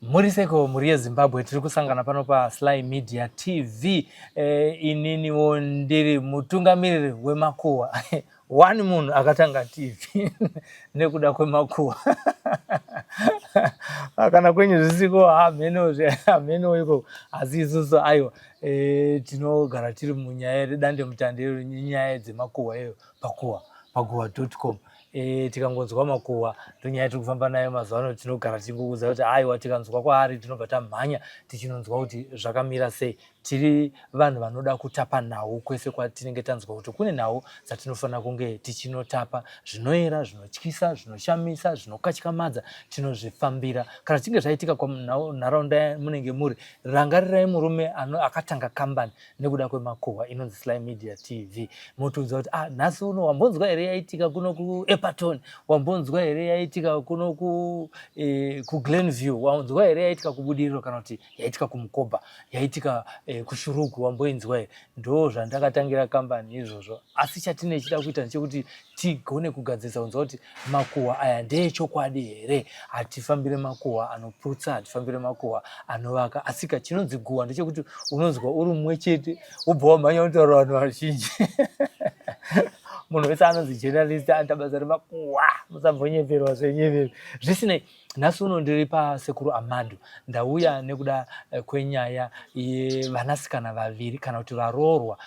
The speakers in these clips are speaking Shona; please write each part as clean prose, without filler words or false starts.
Muri seko mhuri yeZimbabwe, tiri kusangana pano paSly Media TV. Ininiwo ndiri mutungamiriri wemakuhwa one munhu akatanga TV nekuda kwemakuhwa. Kana kwenyu zvisiko hameno hameno iko, asi isusu aiwa tinogara tiri munyaya redandemutande, nyaya dzemakuhwa iyo pakuhwa pakuhwa.com. Tikangonzwa makuhwa ndonyaya tiri kufamba nayo mazuva ano, tinogara tichingokuudza kuti aiwa, tikanzwa kwaari tinobva tamhanya tichinonzwa kuti zvakamira sei. Tiri vanhu vanoda kutapa nhau kwese kwatinenge tanzwa kuti kune nhau dzatinofanira kunge tichinotapa, zvinoera, zvinotyisa, zvinoshamisa, zvinokatyamadza, tinozvifambira. Kana zvichinge zvaitika kunharaunda munenge muri, rangarirai murume akatanga kambani nekuda kwemakuhwa inonzi Sly Media TV. Motiudza kuti nhasi uno wambonzwa here yaitika kuno kuEpaton, wambonzwa here yaitika kuno kuGlenview, wanzwa here yaitika kuBudiriro, kana kuti yaitika kuMukobha, yaitika kuShurugu, wamboinzwa here? Ndo zvandakatangira kambani izvozvo. Asi chatine chida kuita ndechekuti tigone kugadzirisa kunzwa kuti makuhwa aya ndeechokwadi here. Hatifambire makuhwa anoputsa, hatifambire makuhwa anovaka, asika chinonzi guhwa ndechekuti unonzwa uri mumwe chete wobva wamhanya unotaura vanhu vazhinji. Munhu wese anonzi journalist anoita basa remakuhwa, musambonyeperwa zvenyeverwa. Zvisinei, nhasi uno ndiri paSekuru Amadu. Ndauya nekuda kwenyaya yevanasikana vaviri kana kuti varoorwa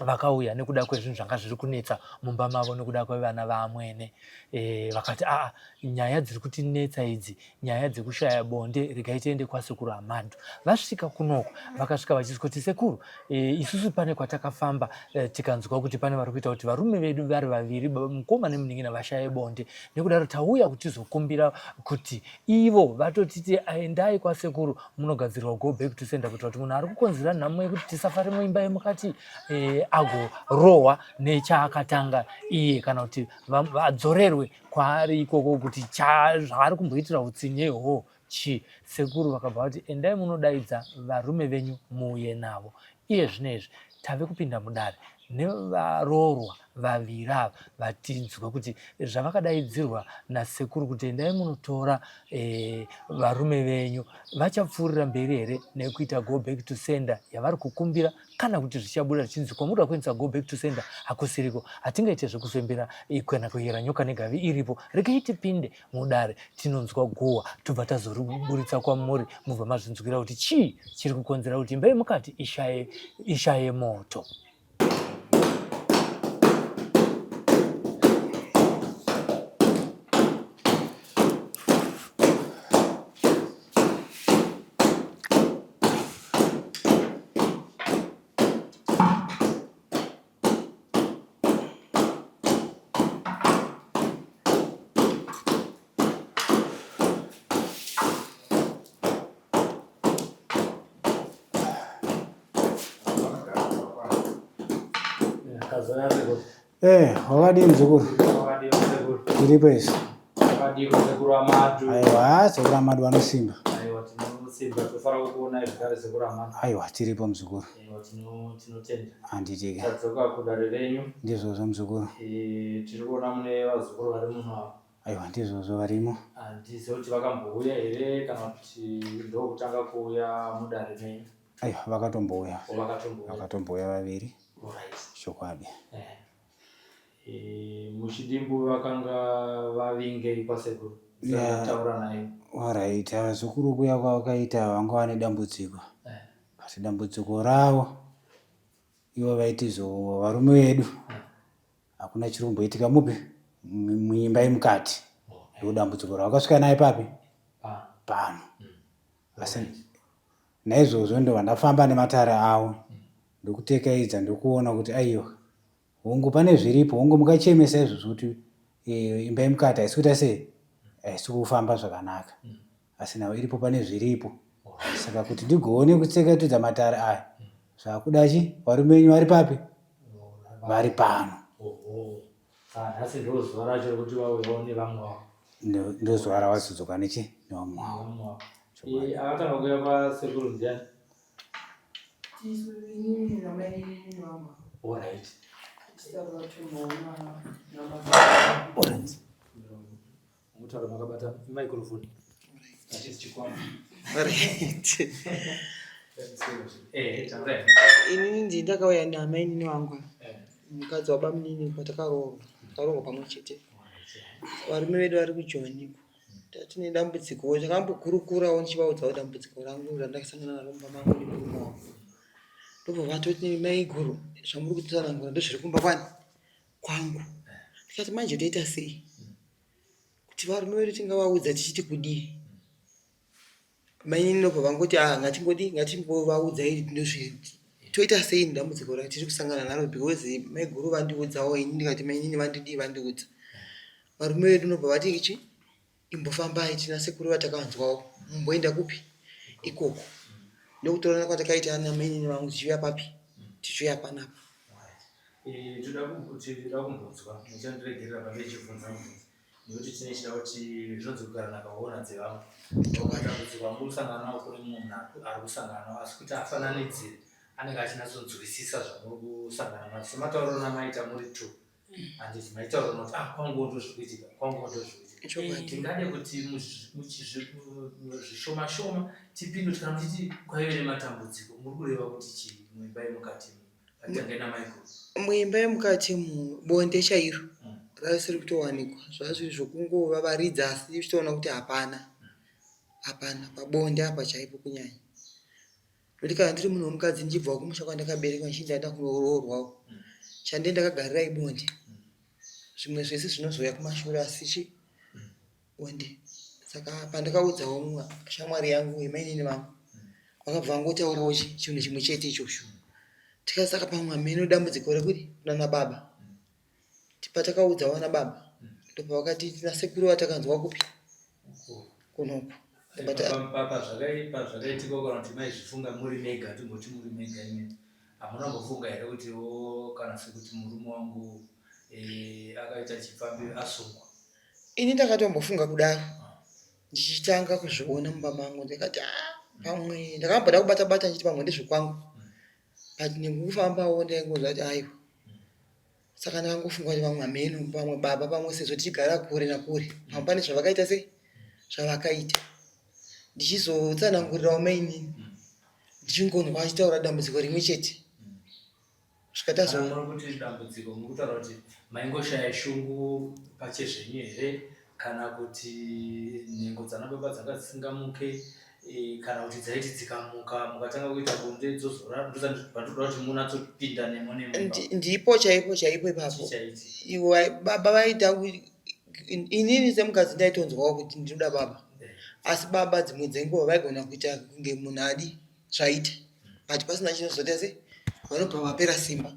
vakauya nekuda kwezvinhu zvanga zviri kunetsa mumba mavo nekuda kwevana vaamwene. Vakati aa, nyaya dziri kutinetsa idzi, nyaya dzekushaya bonde, regai tiende kwaSekuru Amadu. Vasvika kunoko vakasvika vachisvika kuti sekuru, isusu pane kwatakafamba, tikanzwa kuti pane vari kuita kuti varume vedu vari vaviri, mukoma nemunin'ina, vashaye bonde. Nekudaro tauya kuti tizokumbira kuti ivo vatotiti endai kwasekuru munogadzirwa go back to sender, kuitira kuti munhu ari kukonzera nhamo yekuti tisafare muimba yemukati agorohwa nechaakatanga iye, kana kuti vadzorerwe kwaari ikoko kuti zvaari kumboitira utsinye ihwohwo chii. Sekuru vakabva vati endai munodaidza varume venyu muuye navo. Iye zvino izvi tave kupinda mudare nevaroorwa vaviri ava, vatinzwe kuti zvavakadaidzirwa nasekuru kuti endai munotora varume venyu, vachapfuurira mberi here nekuita go back to sender yavari kukumbira, kana kuti zvichabuda zvichinzi kwamuri kuendesa go back to sender hakusiriko. Hatingaite zvekufembera kana kuyera nyoka negavi iripo. Regai tipinde mudare tinonzwa guhwa, tobva tazoriburitsa kwamuri, mubva mazvinzwira kuti chii chiri kukonzera kuti imba yemukati ishaye moto. Wakadii muzukuru? Tiripo isu. Aiwa, sekuru Amadu vanosimba. Aiwa, tiripo muzukuru. Tinotenda. Handitike. Tadzoka kudare renyu. Ndizvozvo muzukuru. Tiri kuona mune vazukuru vari muno ava. Aiwa, ndizvozvo varimo. Handizivi kuti vakambouya here kana kuti ndokutanga kuuya mudare menyu. Aiwa, vakatombouya. Vakatombouya. Vakatombouya vaviri. Chokwadi. Muchidimbu vakanga vavingei kwasekuru? Taura naye. Alright, vazukuru kuya kwavakaita vanga vane dambudziko. Asi dambudziko ravo ivo vaiti zo varume vedu hakuna chiri kumboitika mupi muimba yemukati. Ndo dambudziko ravo vakasvika naye papi? Pano. Asi naizvozvo ndobva ndafamba nematare avo ndokutekaidza ndokuona kuti aiwa, hongu pane zviripo, hongu mukachemesa izvozvo kuti imba yemukati haisi kuita sei, haisi kufamba zvakanaka, asi nhau iripo pane zviripo. Saka kuti ndigone kutseketudza matare aya zvakuda chi varume venyu vari papi? Vari pano. Nhasi ndozuva racho rekuti vauyawo nevamwe vavo. Ndozuva ravazodzoka nechi nevamwe vavo. Akatanga kuuya kwasekuru ndiani? Alright. Alright. Mutaura makabata microphone. Eh, Inini ndini ndakauya namainini wangu mukadzi wabamunini kwatakaroorwa takaroorwa pamwe chete. Varume vedu vari kujoni tatine dambudziko takambokurukurawo ndichivaudzawo dambudziko rangu randakasangana naro mumba mangu nemurume wangu. Ndobva vatoti maiguru zvamuri kutsanangura ndozviri kumba kwani kwangu. Ndikati manje toita sei kuti varume vedu tingavaudza tichiti kudii. Mainini ndobva vangoti ah ngatingodii ngatingovaudzai ndozvi toita sei nedambudziko ratiri kusangana naro because maiguru vandiudzawo ini ndikati mainini vandidii vandiudza. Varume vedu ndobva vati chi imbofambai tina sekuru vatakanzwawo mumboenda kupi ikoko. Ndokutorana kwatakaita namainini vangu tichiuya papi tichiuya panapa. Eh, toda kumbonzwa muchandiregerera pandechibvunza mubvunzo nekuti tine chida kuti zvinonzi kugara nakaona dzevamwe matambudziko amuri kusangana nawo kune mumwe munhu ari kusangana nawo asi kuti afananidzire anenge achinatsonzwisisa zvamuri kusangana nazvo sematauriro namaita muri two handiti maitaura kuti ah kwanguwo ndozvikuitika kwanguwo ndozvikuitika tingade kuti zvishoma shoma tipinde kuti kana muchiti kwaive nematambudziko muri kureva kuti chii muimba yemukati Muimba yemukati umu bonde chairo rarisiri kutowanikwa. Zvazviri zvokungovavaridza asi uchitoona kuti hapana. Hapana pabonde apa chaipo kunyanya. Nekuti kana ndiri munhu wemukadzi ndichibvawo kumusha kwandakaberekwa ndichinzi ndaenda kunoroorwawo chandenge ndakagarira ibonde. Zvimwe zvese zvinozouya kumashure asi chii bonde. Saka pandakaudzawo mumwe shamwari yangu yemainini vangu vakabva vangotaurawo chinhu chimwe chete ichocho. Tikati saka pamwe hameno dambudziko rekuri kunana baba. Patakaudza vana baba ndopavakati tina sekuru vatakanzwa kupi kunoku. Pazvakaitika kana kuti maizvifunga muri mega timboti muri mega imi hamuna kumbofunga here kuti o kana sekuti murume wangu eh, akaita chipfambi asungwa? Ini ndakatombofunga kudaro ndichitanga kuzviona mumba mangu ndikati ah, pamwe ndakamboda kubata bata ndichiti pamwe ndezvekwangu but nekufambawo ndaingonzwa kuti aiwa saka ndakangofunga kuti vamwe hameno pamwe baba pamwe sezvo tichigara kure nakure pamwe pane zvavakaita sei zvavakaita ndichizotsanangurirawo mainini ndichingonzwa achitaura dambudziko rimwe chete kusvika tazo kuti dambudziko muri kutaura kuti maingoshaya shungu pachezvenyu here kana kuti nhengo dzana baba dzanga dzisingamuke e, kana kuti dzaiti dzikamuka mukatanga kuita bonde dzozora ndopandinoda kuti munatsopinda nemo nemo ndipo chaipo chaipo ipapo iwo baba vaita inini semukadzi ndaitonzwawo kuti ndinoda baba eh. asi baba dzimwe dzenguva vaigona kuita kunge munhu adi zvaita but pasina chinozoita se vanobva vapera simba.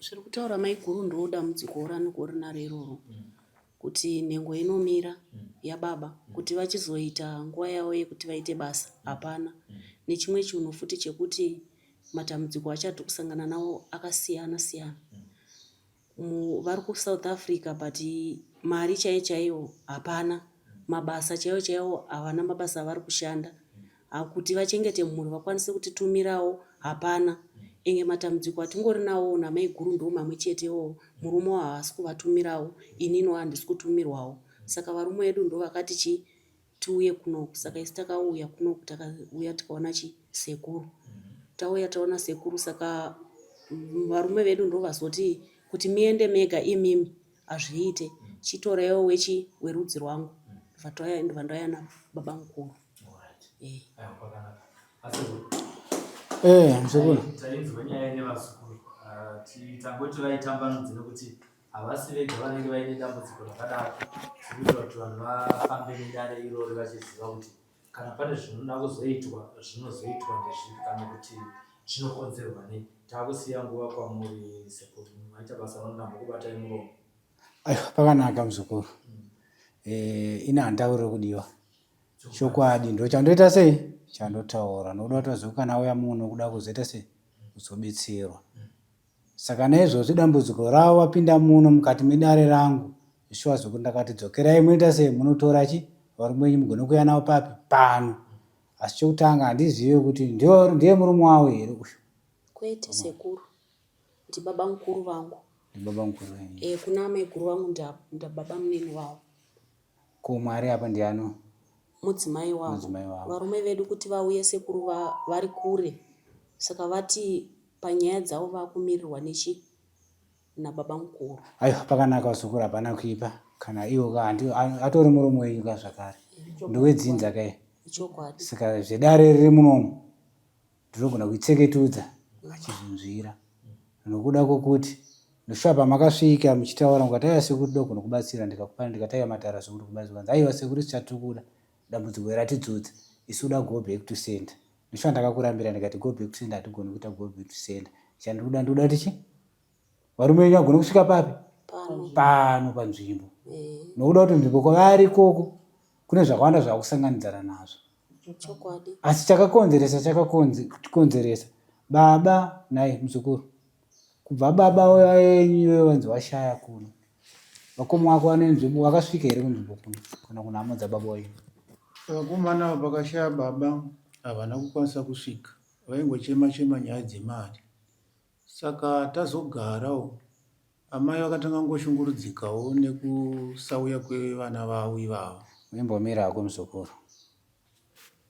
Zviri kutaura maiguru ndoo dambudziko raniko rinaro iroro kuti nhengo inomira yababa kuti vachizoita nguva yavo yekuti vaite basa hapana. Nechimwe chinhu futi chekuti matambudziko achatiri kusangana nawo akasiyana siyana. Vari kuSouth Africa but mari chaiyo chaiyo hapana. Mabasa chaiwo chaiwo havana mabasa avari kushanda. Kuti vachengete mhuri vakwanise kutitumirawo hapana. Enge matambudziko atingori nawo namaiguru ndiwo mamwe chete iwowo. Murume wavo haasi kuvatumirawo, ininiwo handisi kutumirwawo. Saka varume vedu ndovakati chii tiuye kunoku saka isu takauya kunoku takauya tikaona chi sekuru tauya taona sekuru saka varume vedu ndovazoti kuti muende mega imimi hazviite chitoraiwo wechi werudzi rwangu ndobva ndauya nababa mukuru eh. Eh, mzukuru. Tainzwa nyaya nevazukuru. Ah, tangoti vaitambanudze nekuti Havasi vega vanenge vaine dambudziko rakadaro zvinoita kuti vanhu vafambe nedare irori vachiziva kuti kana pane zvinoda kuzoitwa zvinozoitwa ndezvipi kana kuti zvinokonzerwa nei. Takusiya nguva kwamuri sekuru maita basa vanoramba kubatai muromo. Aiwa pakanaka muzukuru. Eh, ini handaurire kudiwa. Chokwadi ndochandoita sei? Chandotaura nokuda kuti vazukuru kana auya muno kuda kuzoita sei? Kuzobetserwa. Saka naizvozvi dambudziko ravo vapinda muno mukati medare rangu shuwa zvekuti ndakati dzokerai munoita sei munotora chi varume venyu mugone kuuya navo papi pano asi chekutanga handizive kuti ndiye murume wavo here uyu Kwete sekuru, ndibaba mukuru vangu. Ndibaba mukuru wenyu. E, kuna amaiguru vangu ndababa munini wavo. Ko Mwari apa ndiano? Mudzimai wavo. Mudzimai wavo. Varume vedu kuti vauye sekuru va, vari kure saka vati panyaya dzavo vakumirirwa nechi nababa mukuru. Aiwa pakanaka vazukuru hapana kuipa kana iwo ka handi atori murume wenyu ka zvakare. Ndowedzinza ka. Ichokwadi. Saka zvedare riri munomu ndinogona kuitseketudza achizvinzwira nokuda kwokuti ndoshuwa pamakasvika muchitaura mukati aiwa sekuru ndogona kubatsira ndikakupa ndikati aiwa matara sekuru kubatsira kanzi aiwa sekuru isu chatiri kuda dambudziko ratidzudza isu kuda go back to center ndoshuwa ndakakurambira ndikati go back to center hatigoni kuita go back to center chandiri kuda ndikuda kuti chi varume venyu vagone kusvika papi pano panzvimbo eh. nokuda kuti nzvimbo kwavari ikoko kune zvakawanda zvakusanganidzana nazvo asi chakakonzeresa chakakonzeresa baba nhai muzukuru kubva baba venyu iwewe vanzi washaya kuno vakoma vako vane nzvimbo vakasvika here kunzvimbo kuno kana kunhamo dzababa wenyu vakomana ava pakashaya baba havana kukwanisa kusvika vaingochema chema nyaya dzemari Saka tazogarawo amai vakatanga kungoshungurudzikawo nekusauya kwevana vavo ivava. Imbomira hako muzukuru.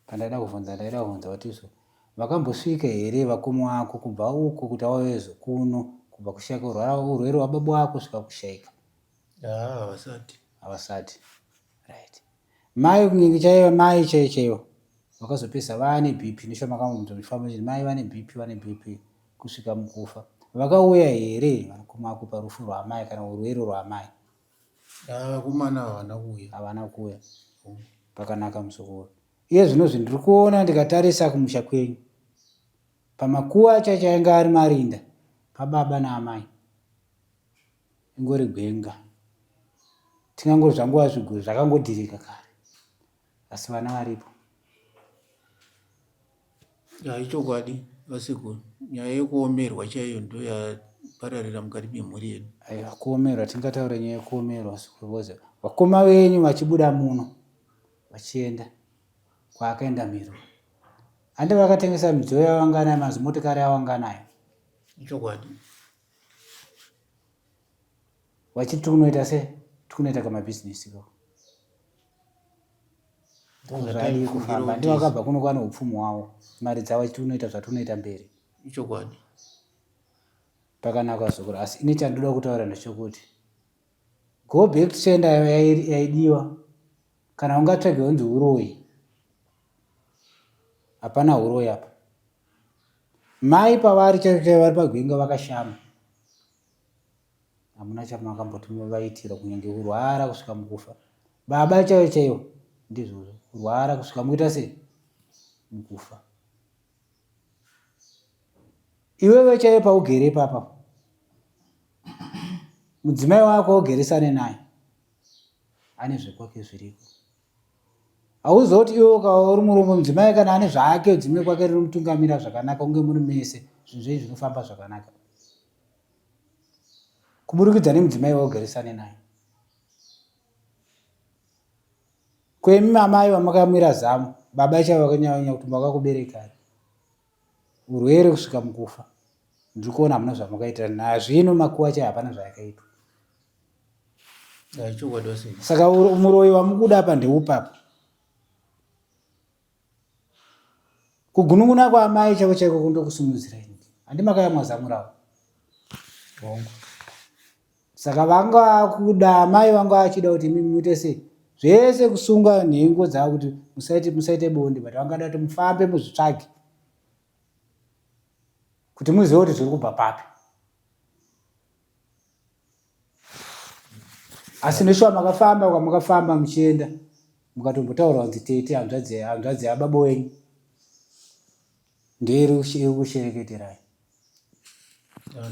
Pandaida kuvhunza ndaida kuvhunza kuti izvo vakambosvika here vakoma vako kubva uko kuti vauye kuno kubva kushaika urwara urwere hwababa wako kusvika kushaika. Haa havasati. Havasati. Right. Mai kunge chaiva mai chaiyo chaivo vakazopedzisa vane BP ndisho makambombofamba muchiti mai vane BP vane BP kusvika mukufa. Vakauya here vanakoma vako parufu rwaamai kana urwere rwaamai? Haa vakomana havana kuuya. Havana kuuya. Pakanaka muzukuru. Iye zvinozvi ndiri kuona ndikatarisa kumusha kwenyu pamakuva acho acho ainge ari marinda pababa naamai. Ingori gwenga. Tingangoti zvangova zvigure zvakangodhirika kare asi vana varipo. Ya ichokwadi vasekuru nyaya yekuomerwa chaiyo ndoyapararira mukati memhuri yedu. Aiwa kuomerwa tingataura nyaya yekuomerwa sekuru because vakoma venyu vachibuda muno vachienda kwaakaenda mhiro handi vakatengesa midziyo yavanga nayo mazimotikari avanga nayo. Ichokwadi. Vachiti tikunoita se tikunoita kamabhizinesi ikako. Zvadii kufamba ndivo vakabva kuno kwane upfumi hwavo mari dzavo vachiti unoita zvatinoita mberi. Ichokwadi. Pakanaka zukuru asi ini chandoda kutaura ndechekuti go back to sender yaidiwa kana ungatsvage unzi uroyi hapana uroyi apa. Mai pavari chaivo chaivo vari pagwenga vakashama. Hamuna chamakamboti vaitira kunyange kurwara kusvika mukufa. Baba chaivo chaivo ndizvozvo kurwara kusvika mukuita sei mukufa. Iwewe chaivo paugere ipapa mudzimai wako ugeresane naye ane zvekwake zviriko. Hauzoti iwe ukava uri murume mudzimai kana ane zvake dzimai kwake rinomutungamira zvakanaka kunge muri mese zvinhu zvenyu zvinofamba zvakanaka kuburikidza nemudzimai waugarisane naye kwemi amai vamakamwira zamu baba chaivo vakanyanya kuti vakakuberekai urwere kusvika mukufa ndiri kuona hamuna zvamakaita nazvino makuva chaivo hapana zvayakaitwa Saka muroyi wamukuda apa ndeupi apa? Kugunun'una kwaamai chako chaiko kundokusimudzira ini. Handi makayamwa zamu ravo. Hongu. Saka vanga kuda amai vanga vachida kuti imi muite sei? Zvese kusunga nhengo dzavo kuti musaite musaite bonde but vangada kuti mufambe muzvitsvage. Kuti muzive kuti zviri kubva papi. Asi neshuwa makafamba kwamakafamba muchienda mukatombotaura kunzi tete hanzvadzi hanzvadzi yababa wenyu ndiyo iri kushereketerai.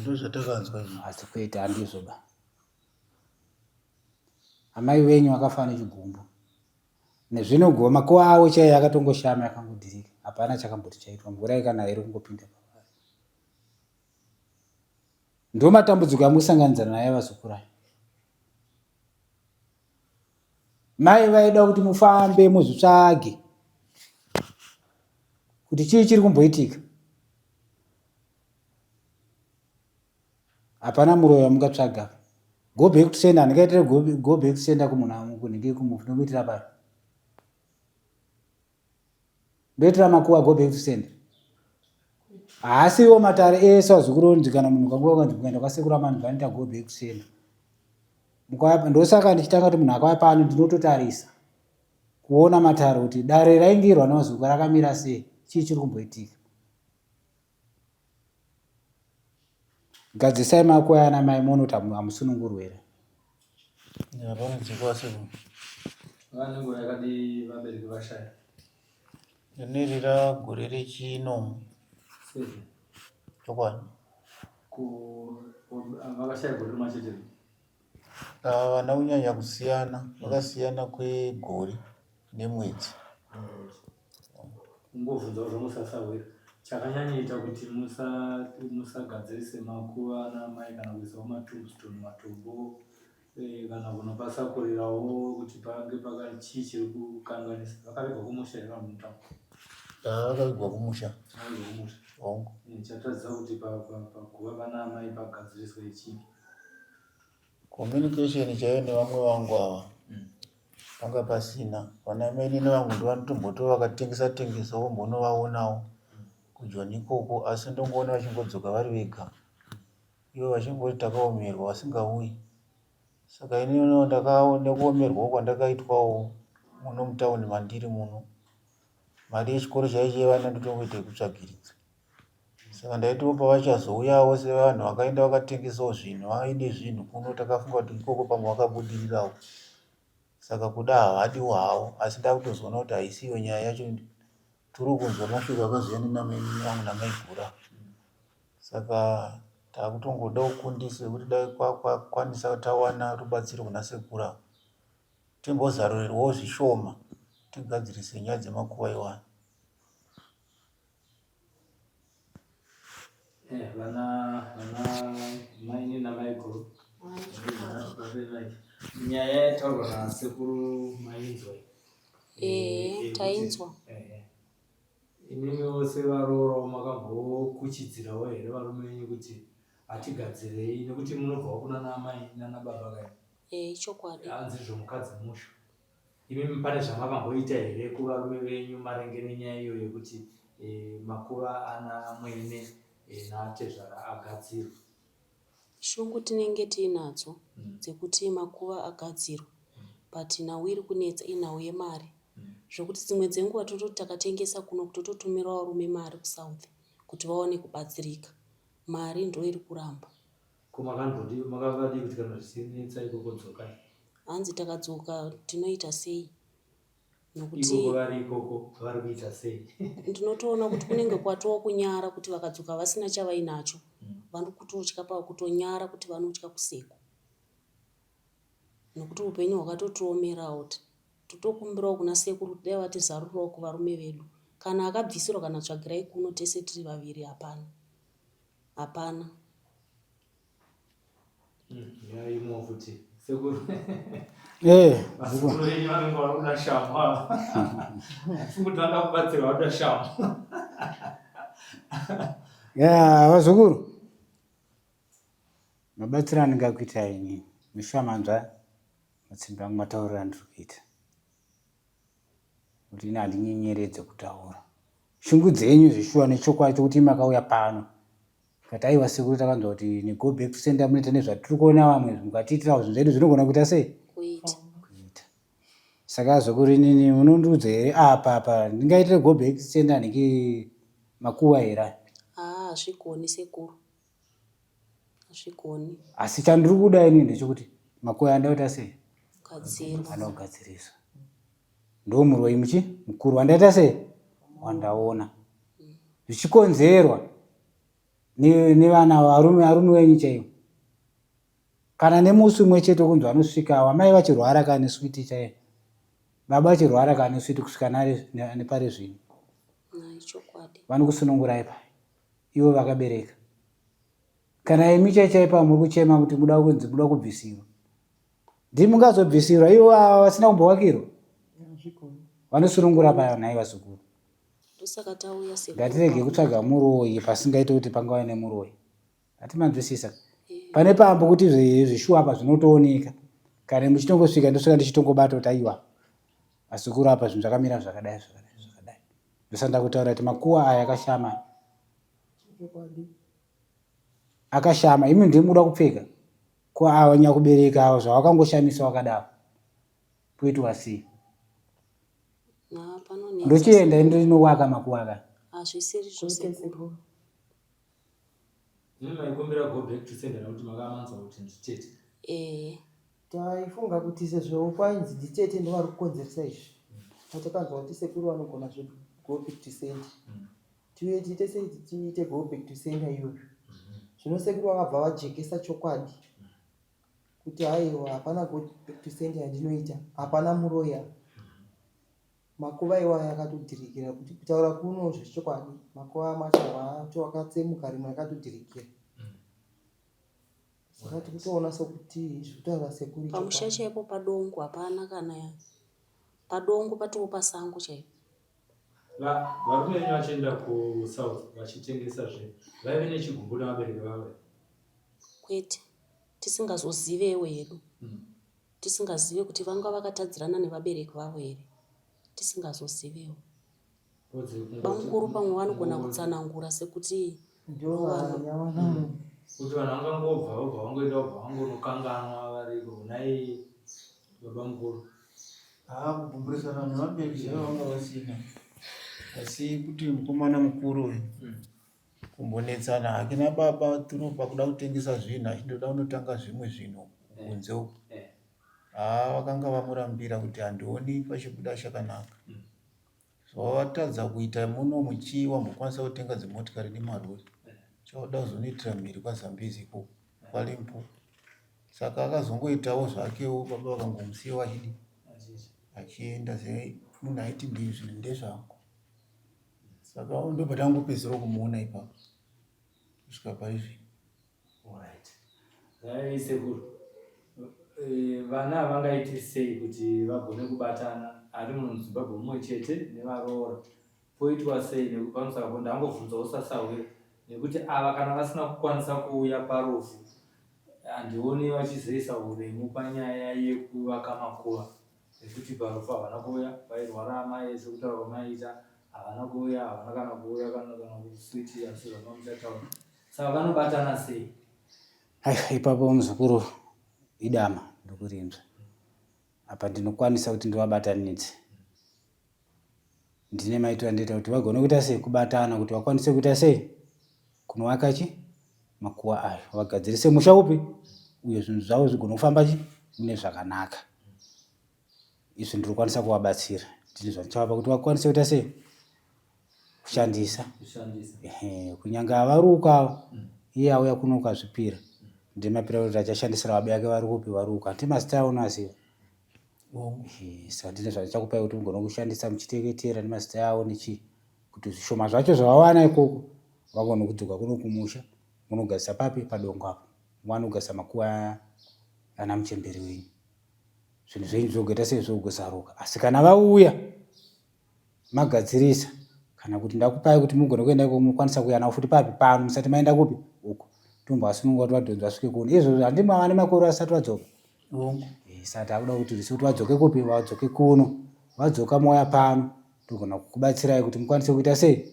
Ndozvatakanzwa izvi. Asi kwete handizvo ba. Amai venyu vakafa nechigumbu. Nezvino guva makuva avo chaiyo akatongoshama akangodhirika. Hapana chakamboti chaitwa mvura ikanaya iri kungopinda pavari. Ndomatambudziko amukusanganidzana naye vazukuru aya. Mai vaida kuti mufambe muzvitsvage kuti chii chiri kumboitika. Hapana muroyi wamungatsvaga. Go back to sender handingaitire go back to sender kumunhu kunhingi kumufi ndomuitira pari. Ndoitira makuva go back to sender. Haasiwo matare ese vazukuru onzi kana munhu ukange wakanzi kuenda kwasekuru amani vanoita go back to sender. Ndosaka ndichitanga kuti munhu akauya pano ndinototarisa kuona matare kuti dare raingirwa nevazukuru rakamira sei chii chiri kumboitika. Gadzisai makuva ana mai muone kuti hamusunungurwe here. Hapana dzikuva sekuru. Vane nguva yakadii vabereki vashaya? Rineri gore rechinomwe. Seven. Chokwadi. Ko vakashaya gore rimwe chete? Havana kunyanya kusiyana, vakasiyana kwegore nemwedzi. Kungobvunzawo zvangu sasahwira, chakanyanyoita kuti musagadzirise makuva ana amai kana kuisawo matombstone matombo eh, kana kunopasakurirawo kuti pange paka chii chiri kukanganisa vakavigwa kumusha here vanhu mutaura Vakavigwa kumusha. Vakavigwa kumusha. Hongu. Eh, chatadzisa kuti paguva pana amai pagadziriswe chii? Communication chaiyo nevamwe vangu ava panga pasina. Vana mainini vangu ndovanotombotova vakatengesa tengesawo mbonovaonawo kuJoni ikoko asi ndongoona vachingodzoka vari vega. Ivo vachingoti takaomerwa vasingauyi. Saka ininiwo nekuomerwawo kwandakaitwawo muno mutauni mandiri muno mari yechikoro chaiyo chevana ndotongoita yekutsvagiridza. Saka ndaitiwo pavachazouyawo sevanhu vakaenda vakatengesawo zvinhu vaine zvinhu kuno takafunga kuti ikoko pamwe vakabudirirawo. Saka kuda havadiwo havo asi ndakutozoona kuti haisiyo nyaya yacho tiri kunzwa mashoko akazouya namainini vangu namaiguru ava. Saka takutongodawo kundiso yekuti dai kwakwanisa tawana rubatsiro kuna sekuru ava timbozarurirwawo zvishoma tigadzirise nyaya dzemakuva iwayo. Eh, vana vana maini namaiguru nyaya yataurwa nasekuru mainzwa eh, eh tainzwa eh, imimi vose varoorao makambokuchidzirawo here varume venyu kuti hatigadzirei nekuti munobvawo kuna namai nana baba kai eh chokwadi hanzi zvomukadzi musha Imimi pane zvamakamboita here kuvarume venyu maringe nenyaya iyoyo yekuti e, makuva ana mwene e, naatezvara agadzirwe? Shungu tinenge tiinadzo mm. dzekuti makuva agadzirwe mm. but nhau iri kunetsa inhau yemari mm. zvekuti dzimwe dzenguva tototi takatengesa kuno kutototumira varume mari kusouth kuti vaone kubatsirika mari ndo iri kuramba. Ko makambodii makavadii kuti kana zvichinetsa ikoko dzokai? Hanzi takadzoka tinoita sei nokuti Ikoko vari ikoko vari kuita sei? Ndinotoona kuti kunenge kwatova kunyara kuti vakadzoka vasina chavainacho vanokutotya pakutonyara kuti vanotya kusekwa nokuti upenyu hwakatotiomerawo totokumbirawo kuna sekuru kuti dai vatizarurirawo kuvarume vedu kana akabvisirwa kana tsvagirai kuno tese tiri vaviri hapana hapana. Yaimo futi sekuru. Eh, Sekuru venyu vanenge vari kuda shamu ava. Fungu kuti vanoda kubatsirwa vanoda shamu. Ya, vazukuru. Mabatsiro andingakuita ini, mishamanzva matsimba angu matauriro andiri kuita. Kuti ini handinyenyeredze kutaura. Shungu dzenyu zveshuwa nechokwadi chokuti imi makauya pano. Tikati aiwa sekuru takanzwa kuti ne go back to sender munoita nezvatiri kuona vamwe mukatiitirawo zvinhu zvedu zvinogona kuita sei? Kuita. Kuita. Saka zvekuri inini munondiudza here apa apa ndingaitire go back to sender neke makuva here aya? Haa hazvigoni sekuru. Hazvigoni. Asi chandiri kuda inini ndechekuti makuva aya ndaita sei? Kugadzirwa. Anoda kugadziriswa. Ndomuroyi muchi mukuru wandaita sei? Wandaona. Zvichikonzerwa nevana varume varume wenyu chaivo. Kana nemusi umwe chete wekunzi vanosvika vamai vachirwara kana neswiti chaiyo. Baba vachirwara kana neswiti kusvika nepari zvino. Vanokusunungurai pai. Ivo vakabereka. Kana imi chai chaipa muri kuchema kuti muda kunzi muda kubvisirwa. Ndimi mungazobvisirwa ivo ava vasina kumbovakirwa. Vanosunungura paya nhai vazukuru. Ndosaka tauya sekuru. Ngatirege kutsvaga muroyi pasingaite kuti pangave nemuroyi. Hatimanzwisisa. Pane pambo kuti zvishuwa apa zvinotooneka. Kana muchitongosvika ndosvika ndichitongobata kuti aiwa vazukuru apa zvinhu zvakamira zvakadai zvakadai zvakadai. Ndosanda kutaura kuti makuwa aya akashama. Akashama imi ndimi muda kupfeka. Ko ava nyakubereka ava zvavakangoshamisa wakadaro. Poitwa sei? Ndochienda ndinowaka makuwa ka. Hazvisiri zvose. Imi maikumbira go back to sender nekuti makamanzwa kuti nditete. Eh. Taifunga kuti sezvo kwainzi nditete ndovari kukonzeresa izvi. Patakanzwa kuti sekuru vanogona zve go back to sender. Tiuye tiite sei tiite go back to sender iyoyo. Zvino sekuru vakabva vajekesa chokwadi kuti haiwa hapana go back to sender yandinoita hapana muroyi apa. Makuva iwayo akatodhirikira kuti kutaura kuno zvechokwadi makuva amwe acho acho akatsemuka rimwe rakatodhirikira. Saka tikutoona sokuti zviri kutaura sekuru Pamusha ichokwadi. chaipo padongo hapana kana padongo patoo pasango chaipo. Varume venyu vachienda kuSouth vachitengesa zvinhu vaive nechigumbu nevabereki vavo here? Kwete, tisingazozivewo hedu. Tisingazive kuti vanga vakatadzirana nevabereki vavo here. Tisingazozivewo. Bamukuru pamwe vanogona kutsanangura sekuti ndovanhu. Kuti vanhu vangangobva vobva vangoenda vobva vangonokanganwa variko nhai babamukuru. Haa kugumburisana nevabereki chaivo vanga vasina asi kuti mukomana mukuru uyu kumbonetsana hake nababa through pakuda kutengesa zvinhu achindoda kunotanga zvimwe zvinhu kunze uku haa vakanga vamurambira kuti handioni pachibuda chakanaka zvavatadza kuita muno muchii wambokwanisa kutenga dzimotikari nemarori chauda kuzonoitira mhiri kwazambezi ikoko kwalimpopo saka akazongoitawo zvakewo baba vakangomusiya vachidi achienda semunhu aiti zvinhu ndezvangu saka ndobva tangopedzisira kumuona ipapo kusvika pari zvino. Alright. Dai sekuru eh, vana vangaite sei kuti vagone kubatana ari muZimbabwe mumwe chete nevaroora poitwa sei nekupamusaka po ndangobvunzawo sasahwira nekuti ava kana vasina kukwanisa kuuya parufu handioni vachizoisa uremu panyaya yekuvaka makuva Nekuti parufu havana kuuya vairwara amai sekutaura kwamaiita havana kuuya havana kana kuuya kana kana kuswiti asi zvanga muchataura saka vanobatana sei? Aiwa ipapo muzukuru idama ndokurinzwa apa ndinokwanisa kuti ndivabatanidze ndine maitiro andoita kuti vagone kuita sei kubatana kuti vakwanise kuita sei kunovaka chi makuva ayo vagadzirise musha upi uye zvinhu zvavo zvigone kufamba chi mune zvakanaka izvi ndiri kukwanisa kuvabatsira ndine zvandichavapa kuti vakwanise kuita sei kushandisa kunyange avaruka ava mm. iye auya kuno ukazvipira ndimapira kuti achashandisira vabe yake vari kupi varuka hanti mazita avo unoaziva Saka ndine zvandichakupai kuti mugone kushandisa muchiteketera nemazita avo nechii kuti zvishoma zvacho zvavawana ikoko vagone kudzoka kuno kumusha munogadzisa papi padongo apo muwane kugadzisa makuva ana muchembere wenyu zvinhu zvenyu zvogoita sei zvogozaruka asi kana vauya magadzirisa kana kuti ndakupai kuti mugone kuenda ikoko munokwanisa kuuya nawo futi papi pano musati maenda kupi uko tombovasununga kuti vadhonzi vasvike kuno izvozvo handi mava nemakore vasati vadzoka eh, saka takuda kuti zvise kuti vadzoke kupi vadzoke kuno vadzoka mouya pano togona kukubatsirai kuti mukwanise kuita sei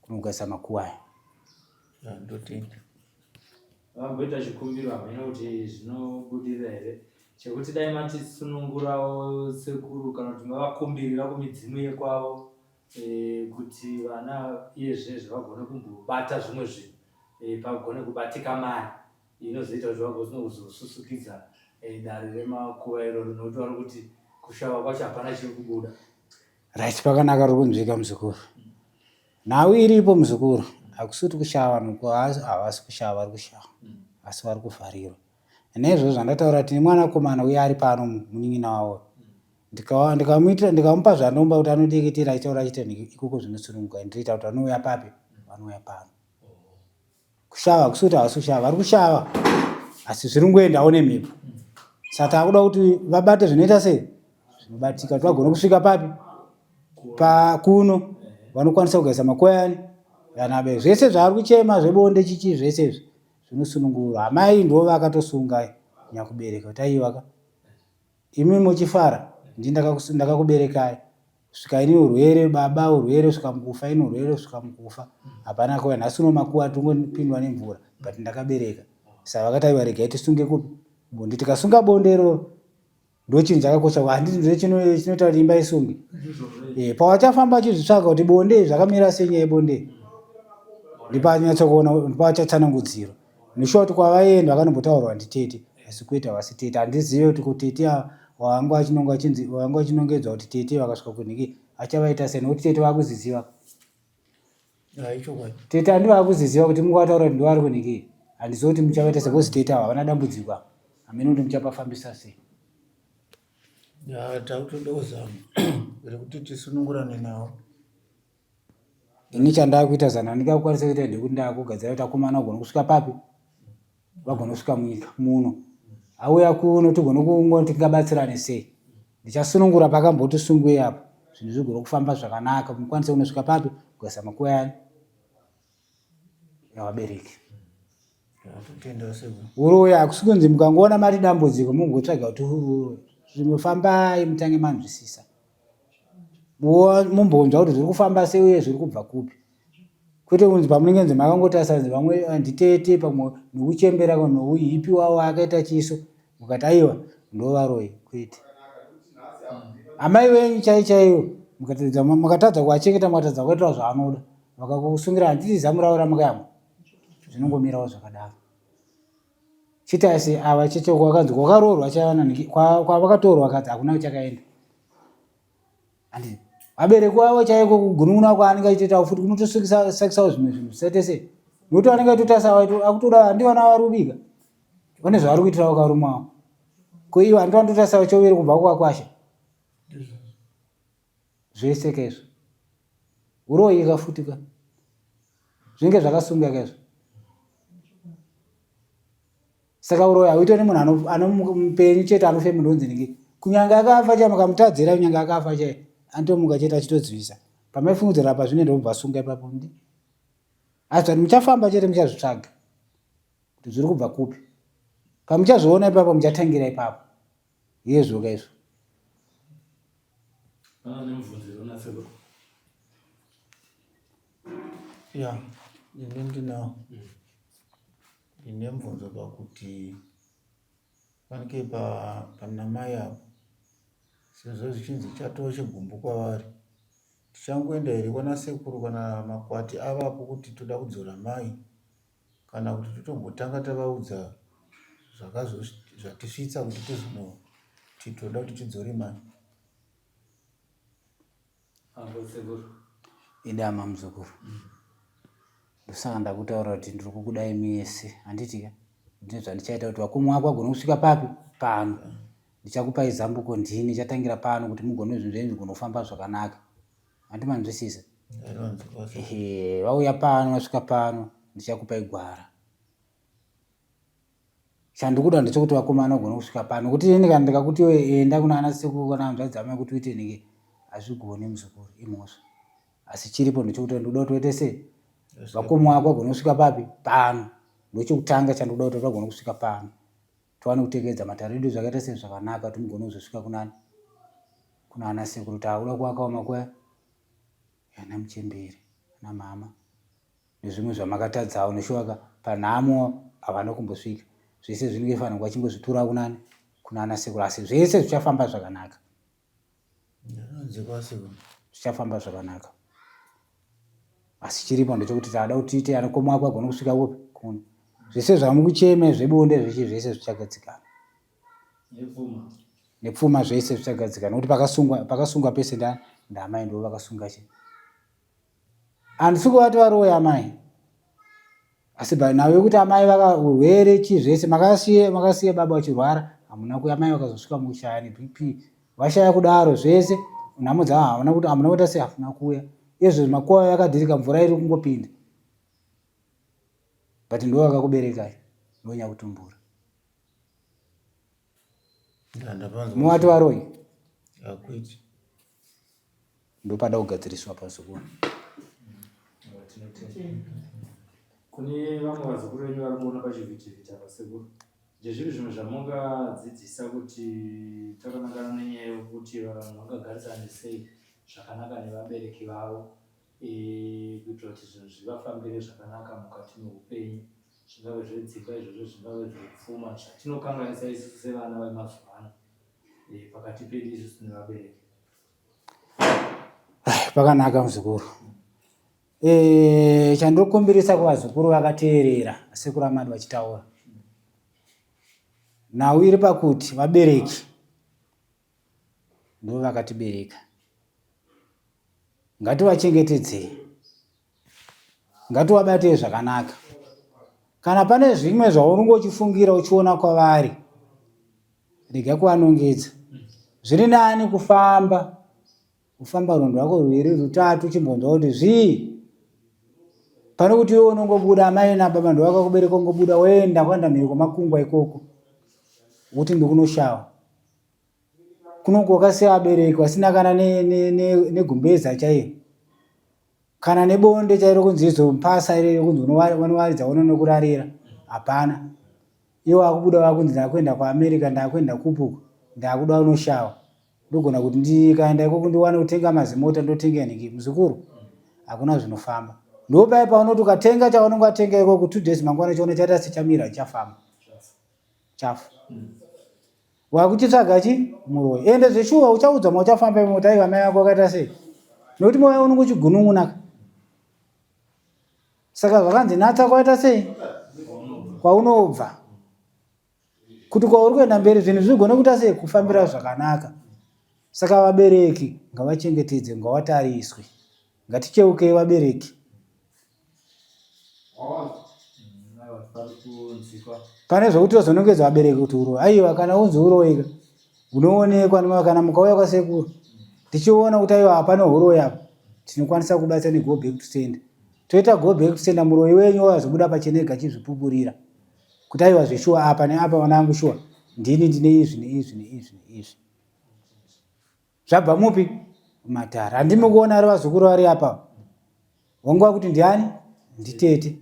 Kunogasa makuva aya. Ndotenda. Vamboita chikumbiro hameno kuti zvinobudirira here chekuti dai matisunungurawo sekuru kana kuti mavakumbirira kumidzimu yekwavo e, kuti vana iye zvinezvi vagone kumbobata zvimwe zvinhu e, pagone kubatika mari inozoita kuti vagone kuzosusukidza e, dare remakuva iroro nokuti vari kuti kushava kwacho hapana chiri kubuda. Right pakanaka riri kunzwika muzukuru. Nhau iripo muzukuru hakusi kuti kushava vanhu havasi kushava vari kushava asi vari kuvharirwa. Naizvozvo zvandataura tine mwanakomana uye ari pano munin'ina wavo ndikamuitira ndikamupa zvandomba kuti anoteketera achitaura achiita ikoko zvinosununguka ndinoita kuti vanouya papi vanouya pano. Kushava hakusi kuti havasi kushava, vari kushava asi zviri kungoendawo nemhepo. Saka takuda kuti vabate zvinoita sei zvinobatika kuti vagone kusvika papi pakuno vanokwanisa kugaisa makoyani kana be zvese zvaari kuchema zvebonde chichi zvese izvi Zvinosunungurwa. Amai ndivo vakatosunga nyakubereka kuti aiwa ka imi muchifara ndini ndakakuberekai kusvika ini urwere baba urwere kusvika mukufa ini urwere kusvika mukufa hapana kuva nhasi uno makuva tongopindwa nemvura but ndakabereka saka vakati aiwa regai tisunge kupi bonde tikasunga bonde iroro ndochinhu chakakosha handiti ndo chinoita kuti imba isunge eh, pawachafamba achizvitsvaga kuti bonde zvakamira sei nyaya yebonde ndipanyatsokuona ndipawachatsanangudzirwa ndishuwa kuti kwavaienda vakanombotaurwa nditete asi kwete havasi tete handizive kuti ko tete wanga achinonga achinzi wanga achinongedzwa kuti tete vakasvika kunhiki achavaita sei nokuti tete vakuziziva tete handi vakuziziva kuti mukataura kuti ndivari kunhiki handizive kuti muchavaita sei because tete ava havana dambudziko ava hameno kuti muchapafambisa sei takutoda kuzama rekuti tisunungurane navo Ini chandakuita zano randingakwanisa kuita ndekuti ndakugadzira kuti akomana vagone kusvika papi vagone kusvika munyika muno auya kuno tigone kungoti tingabatsirane sei ndichasunungura pakamboti sungwei apo zvinhu zvigone kufamba zvakanaka mukwanise kunosvika papi kugaisa makuva yani yavabereki uroyi hakusi kunzi mukangoona mari dambudziko mugotsvaga kuti uroyi zvimwe fambai mutange manzwisisa mumbonzwa kuti zviri kufamba sei uye zviri kubva kupi kwete kunzi pamunenge nzi makangotarisa nzi vamwe eh, nditete pamwe nokuchembera nouhipi wavo akaita chiso mukati aiwa ndovaroyi kwete amai venyu chai chaivo mukatadza kuachengeta mukatadza kuaitira zvaanoda vakakusungira handiti zamu ravo ramakayamwa zvinongomirawo zvakadaro chitasi ava chete kwakanzi kwakaroorwa chaiwana kwavakatorwa kadzi hakuna chakaenda handiti vabereki vavo chaiko kugunun'una kwaanenge achitoitawo futi kunotosakisawo zvimwe zvinhu zvisaite sei nokuti vanenge vachitotarisa akutoda handi vana vari kubika vane zvavari kuitirawo karume wavo ko ivo handi vanototarisa choviri kubva kwakwasha zvese ka izvo uroyi ka futi ka zvinenge zvakasunga ka izvo saka uroyi hauitwe nemunhu anomupenyu chete anofema ndonzi nenge kunyange akafa chai mukamutadzira kunyange akafa chai anotomuka chete achitodzivisa pamaifungidzira apa zvinoenda kubva sunga ipapo ndi asi kuti muchafamba chete muchazvitsvaga kuti zviri kubva kupi pamuchazviona ipapo muchatangira ipapo Yezvo ka izvo. Pana nemubvunzo here unasekuru? Ya, ini ndinawo. Ndine mubvunzo pakuti fanike pa panamai apo sezvo zvichinzi chatove chigumbu kwavari tichangoenda here kwana sekuru kana makwati avapo kuti toda kudzora mai kana kuti totombotanga tavaudza zvatisvitsa kuti tizonoti toda kuti tidzore mari. Idama muzukuru. Ndosaka ndakutaura kuti ndiri kukudai mese handiti ka ndine zvandichaita kuti vakoma vako vagone kusvika papi pano ndichakupai zambuko ndini ndichatangira pano kuti mugone zvinhu zvenyu zvigone kufamba zvakanaka Handi manzwisisa? Ehe, vauya pano vasvika pano ndichakupai gwara. Chandikuda ndechekuti vakomana vagone kusvika pano. Kuti ini kana ndikakuti iwe enda kuna ana sekuru kana hanzvadzi dzamai kuti uite nenge hazvigoni muzukuru imhosva. Asi chiripo ndechekuti ndikuda kuti uite sei? Vakoma vako vagone kusvika papi? Pano. Ndochekutanga chandikuda kuti vagone kusvika pano. Tiwane kutekedza matare edu zvakaita sei zvakanaka kuti mugone kuzosvika kunani kuna ana sekuru takuda kuvakawo makwaya ana muchembere ana mama nezvimwe zvamakatadzawo neshuwaka panhamo havana kumbosvika zvese zvinenge fanira vachingozvitura kunani kuna ana sekuru asi zvese zvichafamba zvakanaka Zvichafamba zvakanaka. Asi chiripo ndechekuti tada kuti tiite anokoma wako agone kusvika kupi kuno. Zvese zvamukuchema zvebonde zvechi zvese zvichagadzikana. Nepfuma. Nepfuma zvese zvichagadzikana nekuti pakasungwa pakasungwa pese nda ndamai ndivo vakasunga chi. Handisi kuvati varoyi amai. Asi by nhau yekuti amai vaka urwere chii zvese makasiya makasiya baba vachirwara hamuna kuya amai vakazosvika mukushaya neBP vashaya kudaro zvese nhamo dzavo havana kuti hamuna kuita sei havana kuuya izvozvi makuva yakadhirika mvura iri kungopinda but ndivo vakakuberekai ndivo nyakutumbura muvati varoyi ndopada kugadziriswa pazukuru. Kune vamwe vazukuru venyu vari kuona pachivhitivhiti apa sekuru, ndezvipi zvimwe zvamungadzidzisa kuti takanangana nenyaya yekuti vanhu vangagarisane sei zvakanaka nevabereki vavo eh, kuitira kuti zvinhu zvivafambire zvakanaka mukati meupenyu zvingave zvedzimba izvozvo zvingave zvepfuma zvatinokanganisa isusu sevana vemazuva ano eh, pakati pedu isusu nevabereki. Pakanaka muzukuru. Eh, chandinokumbirisa kuvazukuru vakateerera sekuru Amadu vachitaura. Nhau iri pakuti vabereki ndivo vakatibereka. Ngativachengetedzei. Ngativabatei zvakanaka. Kana pane zvimwe zvaunenge uchifungira uchiona kwavari, rega kuvanongedza. Zviri nani kufamba kufamba rwendo rwako ruviri rutatu uchimbonzwa kuti zvii pane kuti iwe unongobuda amai nababa ndovakakubereka ungobuda woenda kuenda mhiri kwemakungwa ikoko wokuti ndikunoshawa kunonge wakasiya vabereki vasina kana negumbeza ne, ne, chaiyo kana nebonde chairo kunzi izo mpasa iri kunzi unowaridza uno nokurarira hapana iwe wakubuda wakunzi ndakuenda kuamerica ndakuenda kupi uko ndakuda unoshawa ndogona kuti ndikaenda ikoko ndiwane kutenga mazimota ndotenga nhingi muzukuru hakuna zvinofamba ndopaye paunoti ukatenga chaunenge watenga ikoko two days mangwana chiona chaita sechamira chichafamba chafa wakuchitsvaga chi muroyi ende zveshuwa uchaudzwa mauchafamba imo kuti aiwa mai vako vakaita sei nokuti moyo unenge uchigunun'unaka saka zvakanzi natsa kwaita sei kwaunobva kuti kwauri kuenda mberi zvinhu zvigone kuita sei kufambira zvakanaka saka vabereki ngavachengetedze ngavatariswe ngaticheukei vabereki pane zvekuti tozonongedza vabereki kuti uroyi aiwa kana unzi uroyi unoonekwa kana mukauya kwasekuru tichiona kuti aiwa hapana huroyi apa tinokwanisa kubatsa nego back to sender toita go back to sender muroyi wenyu wazobuda pachenega chizvipupurira kuti aiwa zveshuwa apa neapa vana vangu shuwa ndini ndine izvi neizvi neizvi neizvi zvabva mupi matare handimi kuona ari vazukuru vari apa wanguva kuti ndiani nditete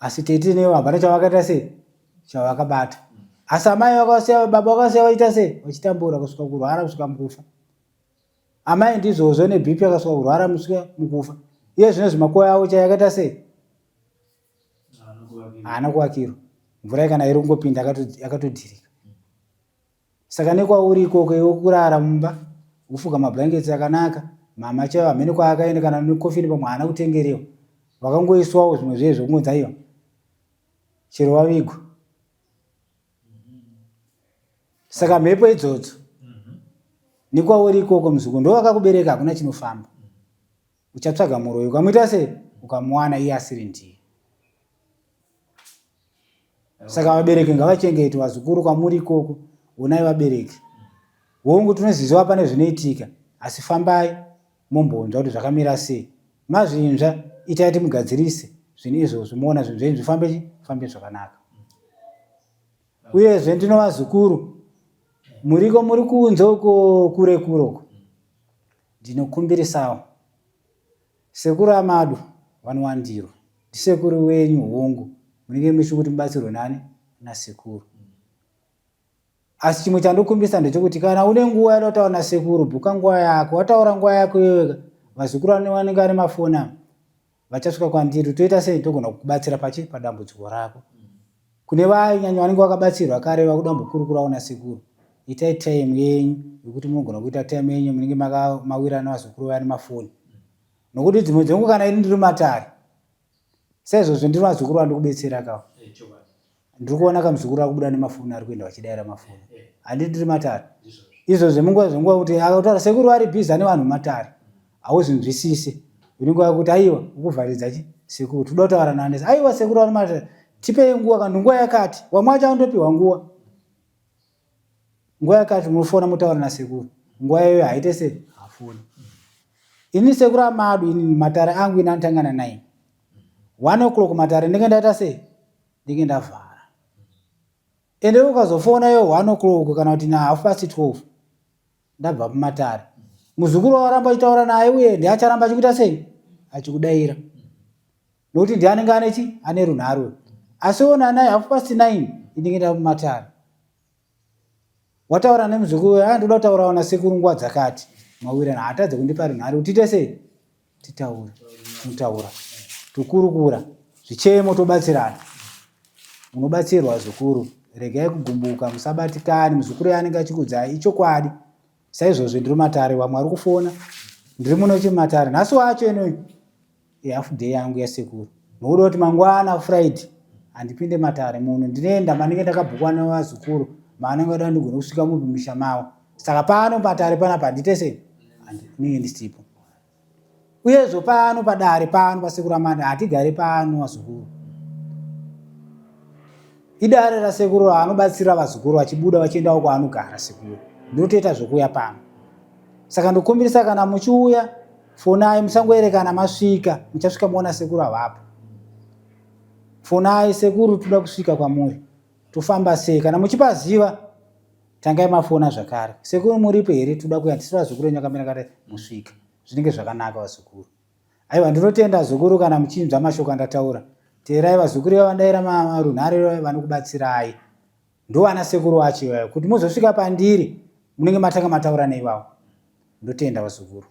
asi tete nevo hapana chavakaita sei chavakabata asi amai vakasiya baba vakasiya vaita sei vachitambura kusvika kurwara kusvika mukufa amai ndizvozvo nebp akasvika kurwara musvika mukufa iye zvino zvimakoya avo chai akaita sei haana kuvakirwa mvura kana iri kungopinda yakatodhirika saka nekwauri ikoko iwe kurara mumba wofuga mablankets akanaka mama chaivo hamene kwaakaenda kana nekofini pamwe haana kutengerewa vakangoiswawo zvimwe zviye zvekungonzi aiwa chero wavigwa saka mhepo idzodzo nekwauri ikoko muzukuru ndovakakubereka hakuna chinofamba uchatsvaga muroyi ukamuita sei ukamuwana iye asiri ndiye saka vabereki ngavachengete vazukuru kwamuri ikoko onai vabereki hongu tinoziziva pane zvinoitika asi fambai mombonzwa kuti zvakamira sei mazvinzva itai timugadzirise zvinhu izvozvo moona zvinhu zvenyu zvifambe fambe zvakanaka uyezve ndino vazukuru muriko muri kunze uko kure kure uko Ndinokumbirisawo sekuru Amadu vanowandirwa ndisekuru wenyu hongu munenge muchi kuti mubatsirwe nani nasekuru asi chimwe chandokumbirisa ndechekuti kana une nguva yada kutaura nasekuru bhuka nguva yako wataura nguva yako iweweka vazukuru vanenge vane mafoni ava vachasvika kwandiri toita sei togona kukubatsira pachi padambudziko rako kune vaya nyanya vanenge vakabatsirwa kare vakuda kumbokurukurawo nasekuru itai time yenyu yekuti munogona kuita time yenyu munenge mawirana vazukuru vaya nemafoni nokuti dzimwe dzenguva kana ini ndiri matare saizvozvo ndiri vazukuru vandikubetsera kawo ndiri kuona kamuzukuru akubuda nemafoni ari kuenda vachidaira mafoni eh. handiti ndiri matare izvozvo munguva zvenguva kuti akataura sekuru ari bhizi ane vanhu matare hauzvinzwisisi unenge wakuti aiwa ukuvharidza chi sekuru toda kutaura nani aiwa sekuru vari matare tipei nguva kana nguva yakati wamwe wacho andopiwa nguva nguva yakati munofona motaura nasekuru nguva iyoyo haite se hafoni ini sekuru amadu ini matare angu ini anotangana nine one o'clock matare ndinge ndaita sei ndinge ndavhara ende ukazofona iyo one o'clock kana kuti na half past 12 ndabva pamatare muzukuru wawaramba achitaura naye uye ndiacharamba achikuita sei achikudaira. Nokuti ndiye anenge ane chi ane runhare. Asi ona naye 9:30 inenge ndamumatare. Wataura nemuzukuru ah ndoda kutaurawo nasekuru nguva dzakati. Mawirirana haatadze kundipa runhare kuti tiite sei? Titaure. Tinotaura. Tokurukura. Zvichemo tobatsirana. Munobatsirwa zukuru. Regai kugumbuka musabatikane muzukuru yaanenge achikuudzai ichokwadi. Saizvozvi ndiri matare vamwe vari kufona. Ndiri muno chimatare. Nhasi wacho inoyi ihalf day yangu yasekuru. Nokuda kuti mangwana Friday handipinde matare muno ndinoenda manenge ndakabhukwa nevazukuru maanenge vada ndigone kusvika mumisha mavo. Saka pano patare panapa handite sei? Handinenge ndisipo. Uyezve pano padare pano pasekuru Amanda hatigare pano vazukuru. Idare rasekuru raanobatsira vazukuru vachibuda vachiendawo kwaanogara sekuru. Ndinotoita zvekuuya pano. Saka ndokumbirisa kana muchiuya fonai musangoerekana masvika muchasvika moona sekuru havapo. Fonai sekuru toda kusvika kwamuri. Tofamba sei kana muchipaziva Tangai mafona zvakare. Sekuru muripo here toda kuya tisu vazukuru venyu vakamira kare musvika. Zvinenge zvakanaka vazukuru. Aiwa ndinotenda vazukuru kana muchinzwa mashoko andataura. Teerai vazukuru ivava vandaira marunhare ivava vanokubatsirai. Ndovana sekuru vacho ivayo. Kuti muzosvika pandiri munenge matanga mataura neivavo. Ndotenda vazukuru.